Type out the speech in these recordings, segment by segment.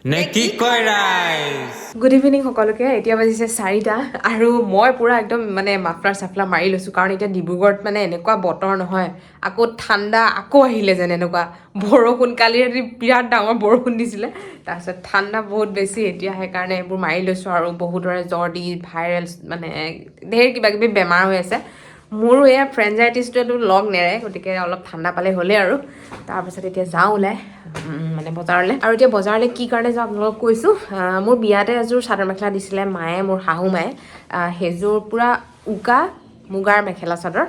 নে কি কয় ৰাইজ? গুড ইভিনিং সকলোকে। এতিয়া বাজিছে 4টা আৰু মই পূৰা একদম মানে মাফলাৰ চাফলাৰ মাৰি লৈছোঁ, কাৰণ এতিয়া ডিব্ৰুগড়ত মানে এনেকুৱা বতৰ নহয়, আকৌ ঠাণ্ডা আকৌ আহিলে যেন এনেকুৱা বৰষুণ। কালি ৰাতি বিৰাট ডাঙৰ বৰষুণ দিছিলে, তাৰপিছত ঠাণ্ডা বহুত বেছি এতিয়া, সেইকাৰণে এইবোৰ মাৰি লৈছোঁ। আৰু বহুতৰে জৰ্দি, ভাইৰেল, মানে ধেৰ কিবা কিবি বেমাৰ হৈ আছে। মোৰো এয়া ফ্ৰেঞ্জাইটিছটোৱেতো লগ নেৰে, গতিকে অলপ ঠাণ্ডা পালে হ'লেই আৰু। তাৰপিছত এতিয়া যাওঁ ওলাই মানে বজাৰলৈ। আৰু এতিয়া বজাৰলৈ কি কাৰণে যাওঁ আপোনালোকক কৈছোঁ। মোৰ বিয়াতে এযোৰ চাদৰ মেখেলা দিছিলে মায়ে, মোৰ শাহু মায়ে। সেইযোৰ পূৰা উকা মুগাৰ মেখেলা চাদৰ,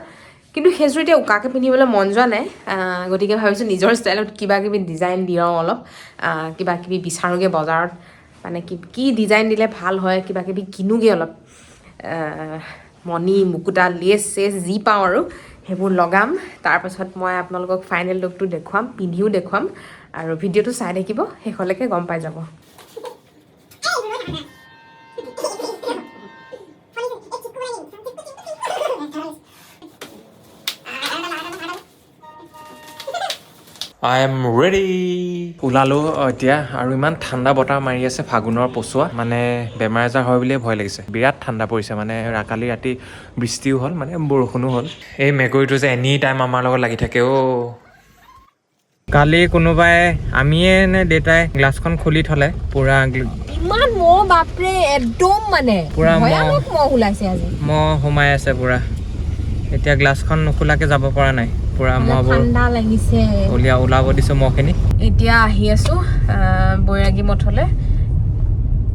কিন্তু সেইযোৰ এতিয়া উকাকৈ পিন্ধিবলৈ মন যোৱা নাই। গতিকে ভাবিছোঁ নিজৰ ষ্টাইলত কিবা কিবি ডিজাইন দিওঁ অলপ, কিবা কিবি বিচাৰোঁগৈ বজাৰত, মানে কি কি ডিজাইন দিলে ভাল হয়, কিবা কিবি কিনোগৈ অলপ, মণি মুকুতা, লেচ চেচ যি পাওঁ আৰু সেইবোৰ লগাম। তাৰপাছত মই আপোনালোকক ফাইনেল লুকটো দেখুৱাম, পিন্ধিও দেখুৱাম আৰু ভিডিঅ'টো চাই থাকিব শেষলৈকে, গম পাই যাব। I am ready. ওলালোঁ এতিয়া আৰু ইমান ঠাণ্ডা বতাহ মাৰি আছে, ফাগুনৰ পচোৱা, মানে বেমাৰ আজাৰ হয় বুলিয়ে ভয় লাগিছে। বিৰাট ঠাণ্ডা পৰিছে। মানে কালি ৰাতি বৃষ্টিও হ'ল, মানে বৰষুণো হ'ল। এই মেকুৰীটো যে এনি টাইম আমাৰ লগত লাগি থাকে অ'। কালি কোনোবাই, আমিয়ে নে দেউতাই, গ্লাছখন খুলি থ'লে পূৰা ইমান মহ বাপৰে, একদম মানে পূৰা মহ। ভয়ানক মহ ওলাইছে আজি। মহ সোমাই আছে পূৰা। এতিয়া গ্লাছখন নোখোলাকে যাব পৰা নাই, পূৰা মহবোৰ ঠাণ্ডা লাগিছে। ওলাব দিছোঁ মহখিনি। এতিয়া আহি আছোঁ বৈৰাগী মঠলৈ।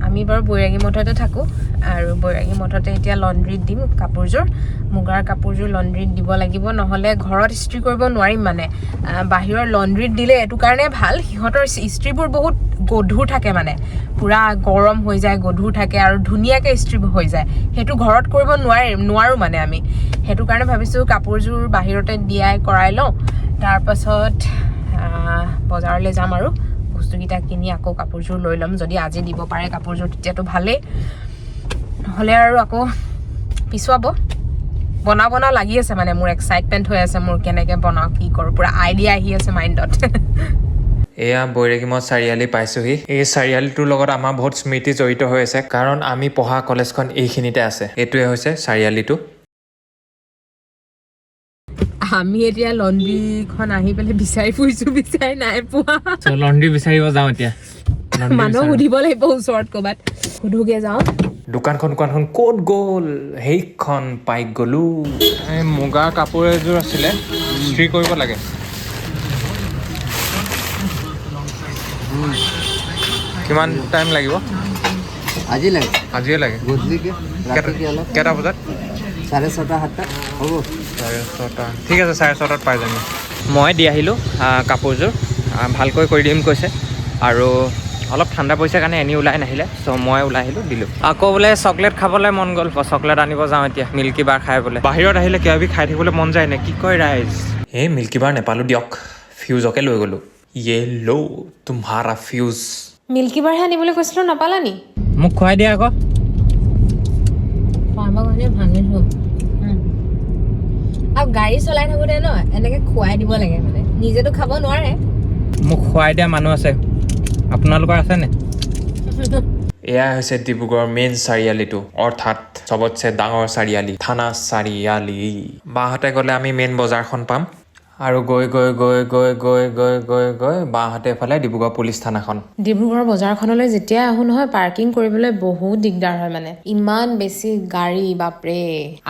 আমি বাৰু বৈৰাগী মঠতে থাকোঁ আৰু বৈৰাগী মঠতে এতিয়া লণ্ড্ৰিত দিম কাপোৰযোৰ। মুগাৰ কাপোৰযোৰ লণ্ড্ৰিত দিব লাগিব, নহ'লে ঘৰত ইস্ত্ৰি কৰিব নোৱাৰিম। মানে বাহিৰৰ লণ্ড্ৰিত দিলে এইটো কাৰণে ভাল, সিহঁতৰ ইস্ত্ৰিবোৰ বহুত গধুৰ থাকে, মানে পূৰা গৰম হৈ যায়, গধুৰ থাকে আৰু ধুনীয়াকৈ ইস্ত্ৰি হৈ যায়। সেইটো ঘৰত কৰিব নোৱাৰিম, নোৱাৰোঁ মানে আমি। সেইটো কাৰণে ভাবিছোঁ কাপোৰযোৰ বাহিৰতে দিয়াই কৰাই লওঁ, তাৰপাছত বজাৰলৈ যাম আৰু বস্তুকেইটা কিনি আকৌ কাপোৰযোৰ লৈ ল'ম। যদি আজি দিব পাৰে কাপোৰযোৰ তেতিয়াতো ভালেই, নহ'লে আৰু আকৌ পিছুৱাব। বনাওঁ বনাওঁ লাগি আছে, মানে মোৰ এক্সাইটমেণ্ট হৈ আছে মোৰ, কেনেকৈ বনাওঁ, কি কৰোঁ, পূৰা আইডিয়া আহি আছে মাইণ্ডত। এয়া বৈৰাগীমঠ চাৰিআলি পাইছোহি। এই চাৰিআলিটোৰ লগত আমাৰ বহুত স্মৃতি জড়িত হৈ আছে, কাৰণ আমি পঢ়া কলেজখন এইখিনিতে আছে। এইটোৱে হৈছে চাৰিআলিটো। আমি এতিয়া লণ্ড্ৰিখন আহি পেলাই বিচাৰি ফুৰিছোঁ, বিচাৰি নাই পোৱা। লণ্ড্ৰি বিচাৰিব যাওঁ এতিয়া। মানুহ সুধিব লাগিব, ওচৰত ক'ৰবাত সুধোগে যাওঁ। দোকানখন ক'ত গ'ল? সেইখন পাই গ'লো। এই মুগাৰ কাপোৰ এযোৰ আছিলে, ইস্ত্ৰি কৰিব লাগে। কিমান টাইম লাগিব? আজি লাগে। আজিয়ে লাগে। গধূলিকে, ৰাতিকে অলপ। কেইটা বজাত? 6:30, 7টা হ'ব। 6:30, ঠিক আছে, 6:30ত পাই যাম। মই দি আহিলোঁ কাপোৰযোৰ, ভালকৈ কৰি দিম কৈছে। আৰু অলপ ঠাণ্ডা পৰিছে কাৰণে এনি ওলাই নাহিলে, চ' মই ওলাই আহিলোঁ, দিলোঁ। আকৌ বোলে চকলেট খাবলৈ মন গ'ল, চকলেট আনিব যাওঁ এতিয়া, মিল্কী বাৰ খাই বোলে। বাহিৰত আহিলে কিবা কিবি খাই থাকিবলৈ মন যায় নে কি কয় ৰাইজ? এই মিল্কী বাৰ নেপালোঁ দিয়ক, ফিউজকে লৈ গ'লোঁ। ये लो तुम्हारा ফিউজ। মিল্কী বাৰহে আনিবলৈ কৈছিলোঁ, নাপালা নি? মোক খুৱাই দিয়া আকৌ। খুৱাব কাৰণে ভাঙিছোঁ আৰু গাড়ী চলাই থাকোঁতে ন এনেকে খুৱাই দিব লাগে, মানে নিজেতো খাব নোৱাৰে। মোক খুৱাই দিয়া মানুহ আছে, আপোনালোকৰ আছেনে? এয়া হৈছে ডিব্ৰুগড়ৰ মেইন চাৰিআলিটো, অৰ্থাৎ চবতছে ডাঙৰ চাৰিআলি, থানা চাৰিআলি। বাঁহতে গ'লে আমি মেইন বজাৰখন পাম আৰু গৈ গৈ গৈ গৈ গৈ গৈ গৈ গৈ বাঁহতে এফালে ডিব্ৰুগড় পুলিচ থানাখন। ডিব্ৰুগড় বজাৰখনলৈ যেতিয়া আহোঁ নহয়, পাৰ্কিং কৰিবলৈ বহুত দিগদাৰ হয়, মানে ইমান বেছি গাড়ী বাপৰে।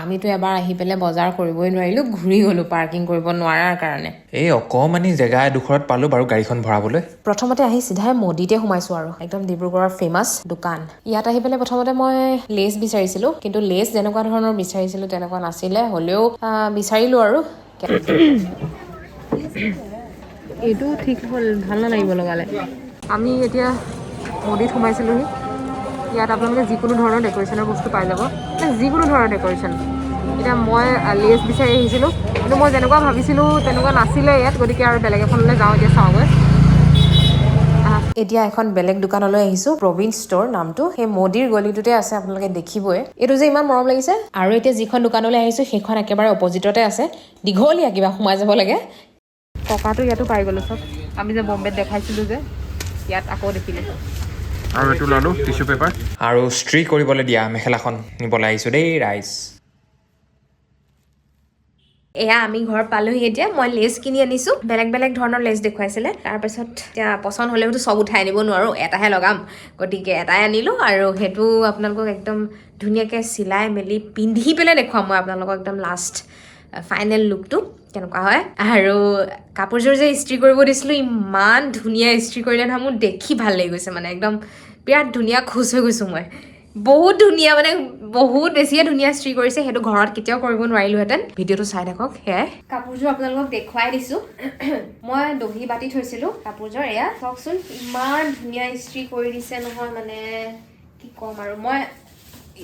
আমিতো এবাৰ আহি পেলাই বজাৰ কৰিবই নোৱাৰিলোঁ, ঘূৰি গ'লোঁ পাৰ্কিং কৰিব নোৱাৰাৰ কাৰণে। এই অকণমানি জেগা এডোখৰত পালোঁ বাৰু গাড়ীখন ভৰাবলৈ। প্ৰথমতে আহি চিধাই মোদীতে সোমাইছোঁ আৰু একদম ডিব্ৰুগড়ৰ ফেমাছ দোকান। ইয়াত আহি পেলাই প্ৰথমতে মই লেচ বিচাৰিছিলোঁ, কিন্তু লেচ যেনেকুৱা ধৰণৰ বিচাৰিছিলোঁ তেনেকুৱা নাছিলে। হ'লেও বিচাৰিলোঁ আৰু। এইটো ঠিক হ'ল, ভাল নালাগিব লগালে। আমি এতিয়া মোদীত সোমাইছিলোঁহি। ইয়াত আপোনালোকে যিকোনো ধৰণৰ ডেক'ৰেশ্যনৰ বস্তু পাই যাব, মানে যিকোনো ধৰণৰ ডেক'ৰেশ্যন। এতিয়া মই লেচ বিচাৰি আহিছিলোঁ, কিন্তু মই যেনেকুৱা ভাবিছিলোঁ তেনেকুৱা নাছিলে ইয়াত, গতিকে আৰু বেলেগ এখনলৈ যাওঁ এতিয়া, চাওঁগৈ। এতিয়া এখন বেলেগ দোকানলৈ আহিছোঁ, প্ৰবীণ ষ্ট'ৰ নামটো। সেই মোদীৰ গলিটোতে আছে, আপোনালোকে দেখিবই। এইটো যে ইমান মৰম লাগিছে। আৰু এতিয়া যিখন দোকানলৈ আহিছোঁ সেইখন একেবাৰে অপজিটতে আছে, দীঘলীয়া কিবা সোমাই যাব লাগে। টকাটো ইয়াতো পাই গ'লোঁ চব। আমি যে বম্বেত দেখাইছিলোঁ যে, ইয়াত আকৌ দেখিলোঁ। আৰু এইটো ল'লোঁ টিচু পেপাৰ আৰু ইস্ত্ৰি কৰিবলৈ দিয়া মেখেলাখন নিবলৈ আহিছোঁ দেই ৰাইজ। এয়া আমি ঘৰ পালোহি। এতিয়া মই লেচ কিনি আনিছোঁ। বেলেগ বেলেগ ধৰণৰ লেচ দেখুৱাইছিলে। তাৰপিছত এতিয়া পচন্দ হ'লেওতো চব উঠাই আনিব নোৱাৰোঁ, এটাহে লগাম। গতিকে এটাই আনিলোঁ আৰু সেইটো আপোনালোকক একদম ধুনীয়াকৈ চিলাই মেলি পিন্ধি পেলাই দেখুৱাম মই আপোনালোকক একদম লাষ্ট ফাইনেল লুকটো কেনেকুৱা হয়। আৰু কাপোৰযোৰ যে ইস্ত্ৰি কৰিব দিছিলোঁ, ইমান ধুনীয়া ইস্ত্ৰি কৰিলে নহয়, মোৰ দেখি ভাল লাগি গৈছে। মানে একদম বিৰাট ধুনীয়া, খুচ হৈ গৈছোঁ মই। বহুত ধুনীয়া, মানে বহুত বেছিয়ে ধুনীয়া ইস্ত্ৰি কৰিছে। সেইটো ঘৰত কেতিয়াও কৰিব নোৱাৰিলোহেঁতেন। ভিডিঅ'টো চাই থাকক। সেয়াই, কাপোৰযোৰ আপোনালোকক দেখুৱাই দিছোঁ। মই দহি বাতি থৈছিলোঁ কাপোৰযোৰ। এয়া চাওকচোন, ইমান ধুনীয়া ইস্ত্ৰি কৰি দিছে নহয়, মানে কি ক'ম আৰু। মই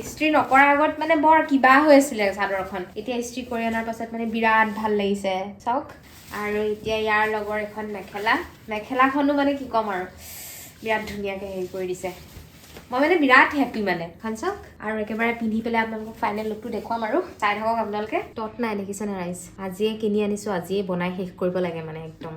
ইস্ত্ৰি নকৰাৰ আগত মানে বৰ কিবা হৈ আছিলে চাদৰখন। এতিয়া ইস্ত্ৰি কৰি অনাৰ পাছত মানে বিৰাট ভাল লাগিছে, চাওক। আৰু এতিয়া ইয়াৰ লগৰ এখন মেখেলা। মেখেলাখনো মানে কি ক'ম আৰু, বিৰাট ধুনীয়াকৈ হেৰি কৰি দিছে। মই মানে বিৰাট হেপ্পী মানে। এখন চাওক। আৰু একেবাৰে পিন্ধি পেলাই আপোনালোকক ফাইনেল লুকটো দেখুৱাম আৰু চাই থাকক আপোনালোকে। তত নাই, দেখিছেনে ৰাইজ? আজিয়ে কিনি আনিছোঁ, আজিয়ে বনাই শেষ কৰিব লাগে। মানে একদম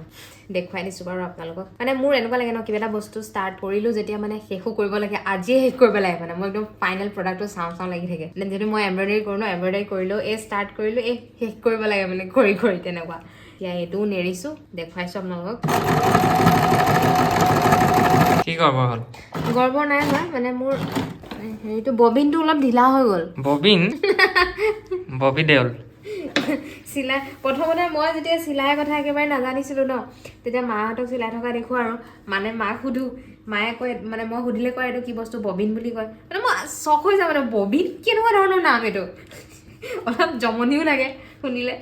দেখুৱাই দিছোঁ বাৰু আপোনালোকক। মানে মোৰ এনেকুৱা লাগে ন, কিবা এটা বস্তু ষ্টাৰ্ট কৰিলোঁ যেতিয়া মানে শেষো কৰিব লাগে, আজিয়ে শেষ কৰিব লাগে। মানে মই একদম ফাইনেল প্ৰডাক্টটো চাওঁ চাওঁ লাগি থাকে। মানে যিহেতু মই এম্ব্ৰইডাৰী কৰোঁ ন, এম্ব্ৰইডাৰী কৰিলেও এই ষ্টাৰ্ট কৰিলোঁ, এই শেষ কৰিব লাগে মানে কৰি কৰি তেনেকুৱা। এতিয়া এইটোও নেৰিছোঁ, দেখুৱাইছোঁ আপোনালোকক। কি গৰ্বৰ হ'ল? গৰ্বৰ নাই হোৱা, মানে মোৰ হেৰিটো ববিনটো অলপ ঢিলা হৈ গ'ল। ববিন, ববি দেউল। চিলাই প্ৰথমতে মই যেতিয়া চিলাইৰ কথা একেবাৰে নাজানিছিলোঁ ন, তেতিয়া মাহঁতক চিলাই থকা দেখোঁ আৰু মানে মাক সুধোঁ, মায়ে কয়, মানে মই সুধিলে কয়, এইটো কি বস্তু, ববিন বুলি কয়। মানে মই চক হৈ যাওঁ, মানে ববিন কেনেকুৱা ধৰণৰ নাম এইটো, অলপ জমনিও লাগে শুনিলে।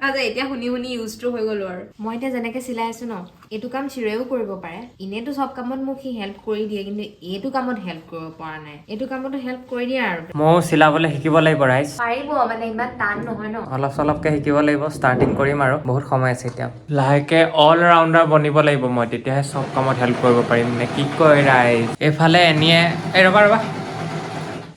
আচ্ছা, এতিয়া শুনি শুনি ইউজটো হৈ গ'লো আৰু। মই এতিয়া যেনেকৈ চিলাই আছোঁ ন, এইটো কাম চিৰেও কৰিব পাৰে। এনেইতো চব কামত মোক সি হেল্প কৰি দিয়ে, কিন্তু এইটো কামত হেল্প কৰিব পৰা নাই। এইটো কামতো হেল্প কৰি দিয়ে আৰু। ময়ো চিলাবলৈ শিকিব লাগিব ৰাইজ। পাৰিব, মানে ইমান টান নহয় ন। অলপ চলপকে শিকিব লাগিব, ষ্টাৰ্টিং কৰিম আৰু বহুত সময় আছে এতিয়া। লাহেকে অল ৰাউণ্ডাৰ বনিব লাগিব মই, তেতিয়াহে চব কামত হেল্প কৰিব পাৰিম, নে কি কয় ৰাইজ? এইফালে এনিয়ে, এই ৰ'বা ৰ'বা,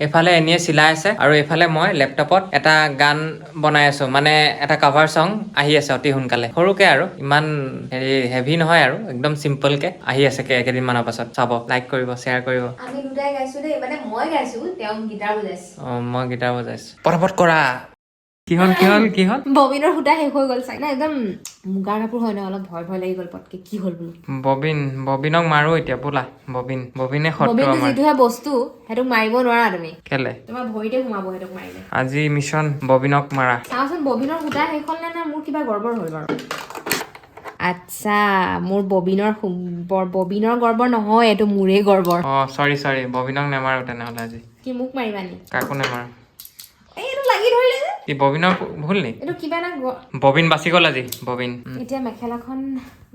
এইফালে এনিয়ে চিলাই আছে আৰু এইফালে মই লেপটপত এটা গান বনাই আছো। মানে এটা কাভাৰ চং আহি আছে অতি সোনকালে, সৰুকে আৰু ইমান হেৰি হেভি নহয় আৰু একদম চিম্পলকে আহি আছে। কেইদিনমানৰ পাছত চাব, লাইক কৰিব, শ্বেয়াৰ কৰিব। আমি দুটাই গাইছো দেই, মানে মই গাইছো, তেওঁ গীটাৰ বজাইছে। অঁ, মই গীটাৰ বজাইছো। পটাপট কৰা। কি হ'ল, কি হ'ল, কি হ'ল? ববিনৰ সূতা শেষ হৈ গ'ল চাগে না। একদম মুগাৰ কাপোৰ হয় ন, অলপ ভয় ভয় লাগি গ'ল পটকে কি হ'ল বোলো। ববিন, ববিনক মাৰো এতিয়া বোলা। ববিন, ববিনে শত্ৰু ববিনটো আমাৰ। যিটোহে বস্তু, সেইটোক মাৰিব নোৱাৰা তুমি। কেলে? তোমাৰ ভৰিতে সোমাব সেইটোক মাৰিলে। আজি মিছন ববিনক মাৰা। চাওঁচোন, ববিনৰ সূতা শেষ হ'ল নে নাই, মোৰ কিবা গড়বড় হ'ল বাৰু। আচ্ছা, মোৰ ববিনৰ গড়বড় নহয়, এইটো মোৰেই গড়বড়। অঁ, চৰি চৰি, ববিনক নেমাৰো তেনেহ'লে আজি। কি, মোক মাৰিবা নি? কাকো নেমাৰো। এই এইটো লাগি ধৰিলে যে। কি, ববিনৰ ভুল নি? এইটো কিবা এটা ববিন বাচি গ'ল আজি ববিন। এতিয়া মেখেলাখন,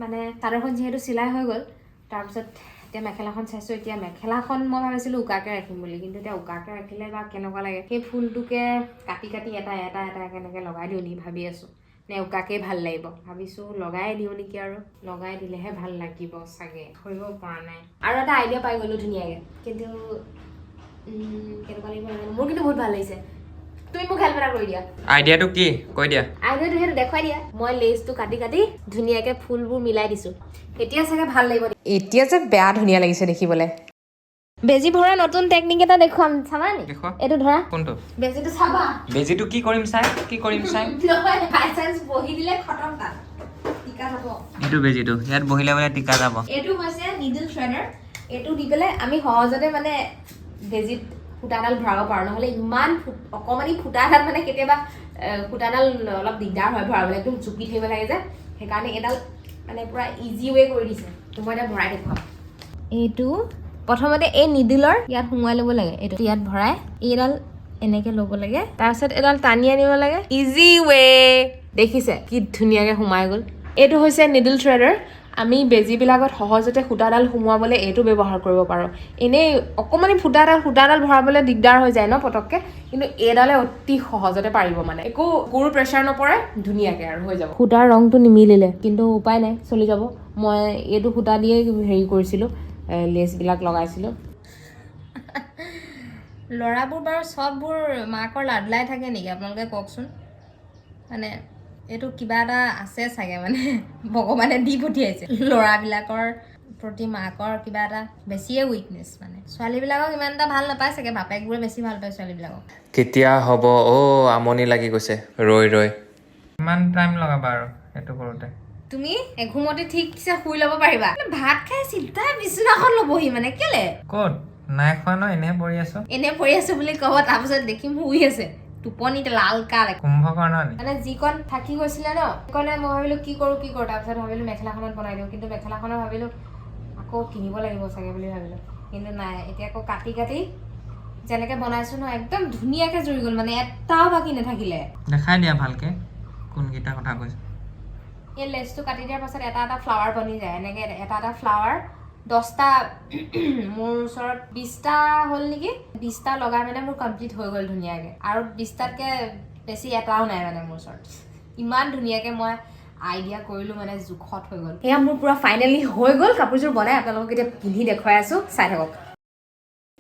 মানে চাদৰখন যিহেতু চিলাই হৈ গ'ল, তাৰপিছত এতিয়া মেখেলাখন চাইছোঁ। এতিয়া মেখেলাখন মই ভাবিছিলোঁ উকাকে ৰাখিম বুলি, কিন্তু এতিয়া উকাকে ৰাখিলে বা কেনেকুৱা লাগে। সেই ফুলটোকে কাটি কাটি এটা এটা এটা কেনেকৈ লগাই দিওঁ নেকি ভাবি আছোঁ, নে উকাকেই ভাল লাগিব ভাবিছোঁ, লগাই দিওঁ নেকি আৰু। লগাই দিলেহে ভাল লাগিব চাগে, ধৰিব পৰা নাই। আৰু এটা আইডিয়া পাই গ'লোঁ ধুনীয়াকৈ, কিন্তু কেনেকুৱা লাগিব নাজানো। মোৰ কিন্তু বহুত ভাল লাগিছে। তুমি মোক হেল্প এটা কৰি দিয়া। আইডিয়াটো কি, কৈ দিয়া। আইডিয়াটো সেইটো দেখুৱাই দিয়া। মই লেচটো কাটি কাটি ধুনীয়াকৈ ফুলবোৰ মিলাই দিছোঁ, এতিয়া চাগে ভাল লাগিব। এতিয়া যে বেয়া ধুনীয়া লাগিছে দেখিবলৈ। বেজী ভৰা নতুন টেকনিক এটা দেখুৱাম, চাবা নি? দেখুওৱা। এইটো ধৰা। কোনটো? বেজীটো চাবা। বেজীটো কি কৰিম চাই, কি কৰিম চাই? নহয়, বাই চান্স বহি দিলে খতম, তাত টিকা যাব। এইটো বেজীটো ইয়াত বহিলে মানে টিকা যাব। এইটো হৈছে নিডল থ্ৰেডাৰ। এইটো দি পেলাই আমি সহজতে মানে বেজীত সূতাডাল ভৰাব পাৰোঁ। নহ'লে ইমান অকণমানি ফুটা এটাত মানে কেতিয়াবা সূতাডাল অলপ দিগদাৰ হয় ভৰাবলৈ, একদম জুপি থাকিব লাগে যে। সেইকাৰণে এইডাল মানে পূৰা ইজি ৱে কৰি দিছে। তো মই এতিয়া ভৰাই দেখুৱাম। এইটো প্ৰথমতে এই নিডিলৰ ইয়াত সোমোৱাই ল'ব লাগে। এইটো ইয়াত ভৰাই এইডাল এনেকে ল'ব লাগে, তাৰপিছত এডাল টানি আনিব লাগে। ইজি ৱে, দেখিছে কি ধুনীয়াকে সোমাই গ'ল। এইটো হৈছে নিডল থ্ৰেডাৰ। আমি বেজীবিলাকত সহজতে সূতাডাল সোমোৱাবলৈ এইটো ব্যৱহাৰ কৰিব পাৰোঁ। এনেই অকণমানি ফুটা এডাল সূতাডাল ভৰাবলৈ দিগদাৰ হৈ যায় ন পটককৈ, কিন্তু এইডালে অতি সহজতে পাৰিব। মানে একো গুৰু প্ৰেছাৰ নপৰে, ধুনীয়াকৈ আৰু হৈ যাব। সূতাৰ ৰংটো নিমিলিলে, কিন্তু উপায় নাই, চলি যাব। মই এইটো সূতা দিয়ে হেৰি কৰিছিলোঁ, লেচবিলাক লগাইছিলোঁ। ল'ৰাবোৰ বাৰু চববোৰ মাকৰ লাডলাই থাকে নেকি, আপোনালোকে কওকচোন? মানে এইটো কিবা এটা আছে চাগে, মানে ভগৱানে দি পঠিয়াইছে ল'ৰাবিলাকৰ। প্ৰতি মাকৰ কিবা এটা বেছিয়ে উইকনেছ। মানে ছোৱালীবিলাকক ইমান এটা ভাল নাপায় চাগে, বাপেকবোৰে বেছি ভাল পায় ছোৱালীবিলাকক। কেতিয়া হ'ব অ', আমনি লাগি গৈছে ৰৈ ৰৈ। কিমান টাইম লগাবা আৰু সেইটো কৰোঁতে? তুমি এঘুমতি ঠিকছে শুই ল'ব পাৰিবা। মানে ভাত খাই চিধা বিচনাখন ল'বহি, মানে কেলে? ক'ত নাই খোৱা ন, এনেহে পৰি আছো। এনে পৰি আছো বুলি ক'ব, তাৰপিছত দেখিম শুই আছে টোপনিত লাল কাল। কুম্ভকৰ্ণ নি? মানে যিকণ থাকি গৈছিলে ন, সেইকণে মই ভাবিলোঁ কি কৰোঁ কি কৰোঁ। তাৰপিছত ভাবিলোঁ মেখেলাখনত বনাই দিওঁ, কিন্তু মেখেলাখনত ভাবিলোঁ আকৌ কিনিব লাগিব চাগে বুলি ভাবিলোঁ, কিন্তু নাই। এতিয়া আকৌ কাটি কাটি যেনেকৈ বনাইছোঁ ন, একদম ধুনীয়াকে জুৰি গ'ল, মানে এটাও বাকী নাথাকিলে। দেখাই দিয়া ভালকে, কোনকেইটা কথা কৈছো। এই লেচটো কাটি দিয়াৰ পাছত এটা এটা ফ্লাৱাৰ বনি যায় এনেকৈ, এটা এটা ফ্লাৱাৰ 10টা। মোৰ ওচৰত 20টা হ'ল নেকি? 20টা লগাই মানে মোৰ কমপ্লিট হৈ গ'ল ধুনীয়াকৈ। আৰু 20টাতকৈ বেছি এটাও নাই মানে মোৰ ওচৰত। ইমান ধুনীয়াকৈ মই আইডিয়া কৰিলোঁ, মানে জোখত হৈ গ'ল। এয়া মোৰ পুৰা ফাইনেলি হৈ গ'ল কাপোৰযোৰ বনাই। আপোনালোকক এতিয়া পিন্ধি দেখুৱাই আছো, চাই থাকক।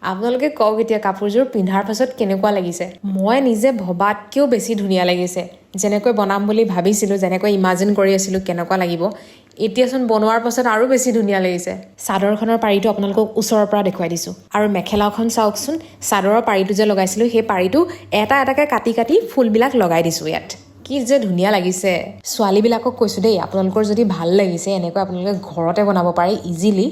আপোনালোকে কওক এতিয়া কাপোৰযোৰ পিন্ধাৰ পাছত কেনেকুৱা লাগিছে। মই নিজে ভবাতকৈও বেছি ধুনীয়া লাগিছে। যেনেকৈ বনাম বুলি ভাবিছিলোঁ, যেনেকৈ ইমাজিন কৰি আছিলোঁ কেনেকুৱা লাগিব, এতিয়াচোন বনোৱাৰ পাছত আৰু বেছি ধুনীয়া লাগিছে। চাদৰখনৰ পাৰিটো আপোনালোকক ওচৰৰ পৰা দেখুৱাই দিছোঁ আৰু মেখেলাখন চাওকচোন। চাদৰৰ পাৰিটো যে লগাইছিলোঁ, সেই পাৰিটো এটা এটাকৈ কাটি কাটি ফুলবিলাক লগাই দিছোঁ ইয়াত। কি যে ধুনীয়া লাগিছে! ছোৱালীবিলাকক কৈছোঁ দেই, আপোনালোকৰ যদি ভাল লাগিছে, এনেকৈ আপোনালোকে ঘৰতে বনাব পাৰে ইজিলি।